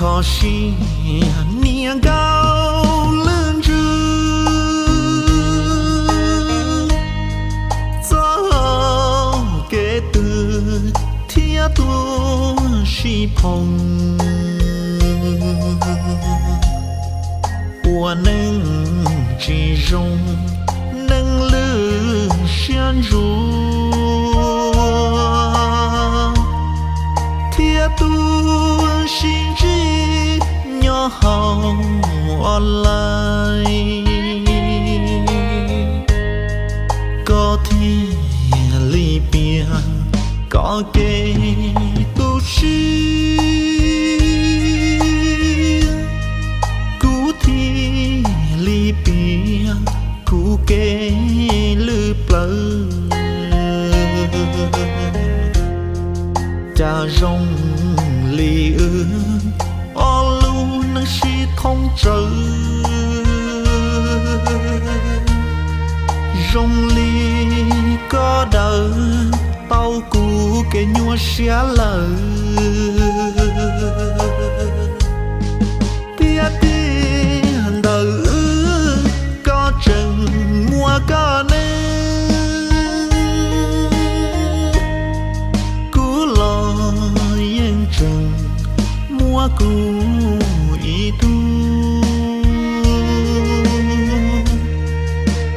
Koj siab niag nkauj lwj ntsws, txoj kev twg thiaj tuaj sib phoom. Ua neej tsis zoo, neej lwj siab ntsws, thiaj tuaj sib ntsib nyob hauv online. Koj thiaj li piav koj kev tu siab, kuv thiaj li piav kuv kev lwj plawv. Cas zoo li wb ob lub neej sib thoob tsawv, zoo li koj daws tau kuv kev nyuaj siab lawm. Tiag tiag ntawm wb koj tseem muaj koj neej, kuv los yeej tseem muaj kuv ib tug.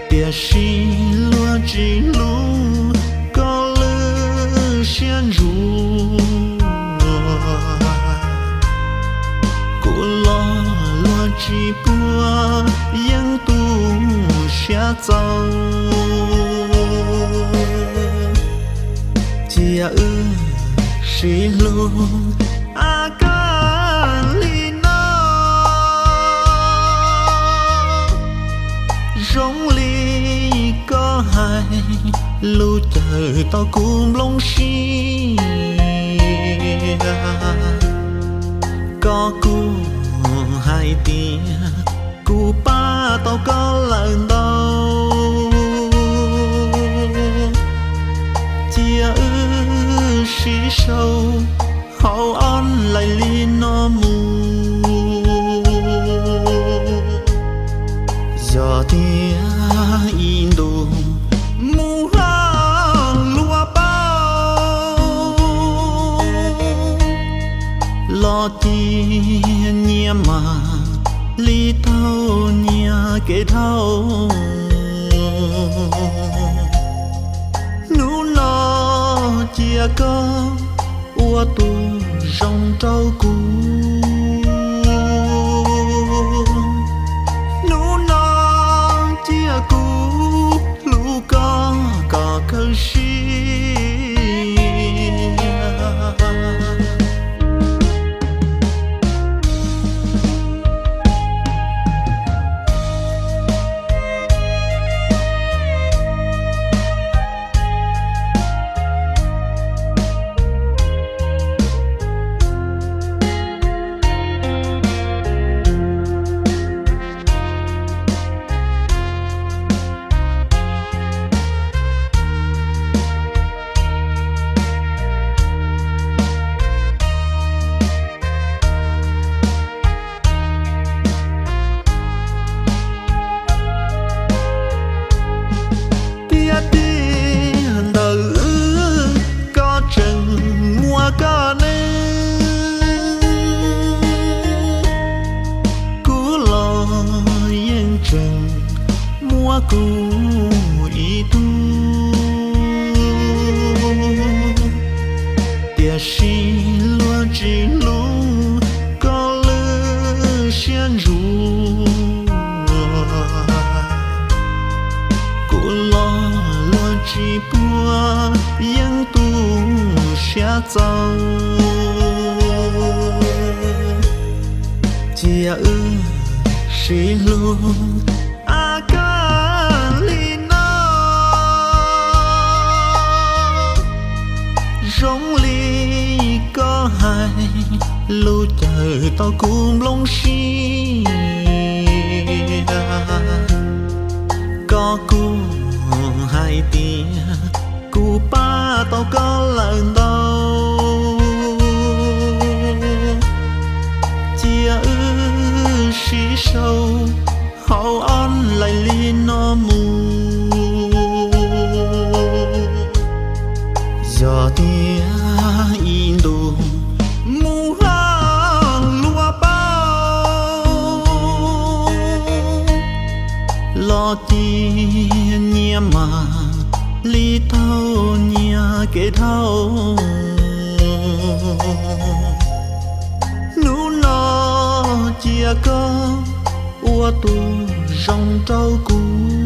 Tiam sis luag tsis hlub koj lwj siab ntsws, kuv los luag tsis puag yeej tu siab txaus. Cia wb sib hlub a kab li no, zoo li koj hais lus cawm tau kuv nplooj siab. Koj kuj hais tias kuv pab tau koj lawm ntau. Cia wb sib sau hauv online li no mus. Yog tias ib ntus mus haj luag paub, los cia nyias mam li taug nyias kev dhau. Hnub no cia koj ua tus zoo rau kuv. Hnub no cia kuv hlub koj kom kawg siab. Tiag tiag ntawm wb koj tseem muaj koj neej, kuv los yeej tseem muaj kuv ib tug. Tiam sis luag tsis hlub koj lwj siab ntsws, kuv los luag tsis puag yeej tu siab txaus. Cia wb sib hlub a kab li no, zoo li koj hais lus cawm tau kuv nplooj siab. Koj kuj hais tias kuv pab tau koj lawm ntau. Laij li no mus, yog tias ib ntus mus hla luag paub, los cia nyias mam li taug nyias kev dhau. Hnub no cia koj ua tus zoo rau kuv.